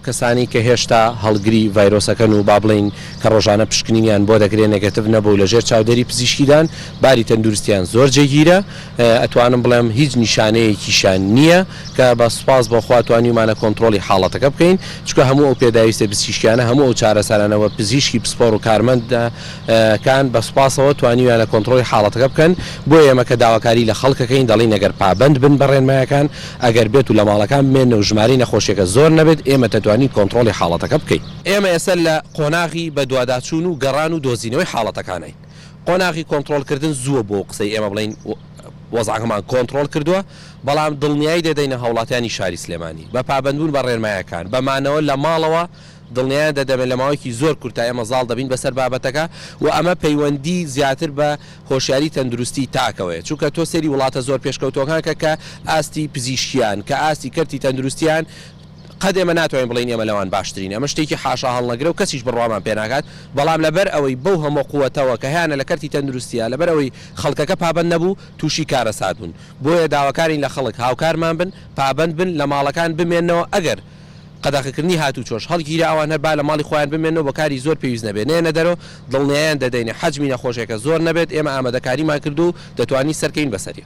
کەسانەی کە هێشتا هەڵگری ڤایرۆسەکەن و با بڵێین کە ڕۆژانە پشکنینیان بۆ دەکرێت نێگەتیڤ نەبوو و لەژێر چاودێری پزیشکیدان، باری تەندروستیان زۆر جێگیرە، ئەتوانم بڵێم هیچ نیشانەیەکیشیان نییە کە بە سوپاس بۆ خوا توانیومانە کۆنتڕۆڵی حاڵەتەکە بکەین، چونکە هەموو ئەو پێداویستە پزیشکیانە هەموو ئەو چارەسەرانە وە پزیشکی پسپۆڕ و کارمەندەکان بە سوپاسەوە توانیویانە کۆنتڕۆڵی حاڵەتەکە بکەن، بۆیە ئێمە کە داواکاری لە خەڵک ئەکەین دەڵێین ئەگەر پابەند بن بە ڕێنمایەکان ئەگەر بێت و لە ماڵەکان بمێننەوە ژمارەی نەخۆشیەکە زۆر نەبێت ئێمە دەتوانین کۆنتڕۆڵی حاڵەتەکە بکەین. ئێمە ئێستا لە قۆناغی بەدواداچوون و گەڕان و دۆزینەوەی حاڵەتەکانین. قۆناغی کۆنتڕۆڵکردن زووە بۆ قسەی ئێمە بڵێین وەزعەکەمان کۆنتڕۆڵ کردووە، بەڵام دڵنیایی دەدەینە هاوڵاتیانی شاری سلێمانی بە پابەندبوون بە ڕێنمایەکان، بە مانەوە لە ماڵەوە دڵنیایان دەدەمێ لە ماوەیەکی زۆر کورتا ئێمە زاڵ دەبین بەسەر بابەتەکە و ئەمە پەیوەندی زیاتر بە هۆشیاری تەندروستی تاکەوەیە چونکە تۆ سەیری وڵاتە زۆر پێشکەوتووەکان کە کە ئاستی پزیشکیان کە ئاستی کەرتی تەندروستیان قەت ئێمە ناتوانین بڵێین ئێمە لەوان باشترین ئەمە شتێکی حاشا هەڵنەگرە و کەسیش بڕوامان پێ ناکات بەڵام لەبەر ئەوەی بەو هەموو قوەتەوە کە هەیانە لە کەرتی تەندروستیا لەبەر ئەوەی خەڵکەکە پابەند نەبوو تووشی کارەسات بوون بۆیە داواکارین لە خەڵک هاوکارمان بن پابەند بن لە ماڵەکان بمێنەوە ئەگەر قەدەغەکردنی هاتوچۆش هەڵگیرا ئەوان هەر با لە ماڵی خۆیان بمێنەوە بۆ کاری زۆر پێویست نەبێت نەیەنە دەرەوە دڵنیایان دەدەینێ حەجمی نەخۆشیەکە زۆر نەبێت ئێمە ئامادەکاریمان کردووە و دەتوانین سەرکەوین بەسەری.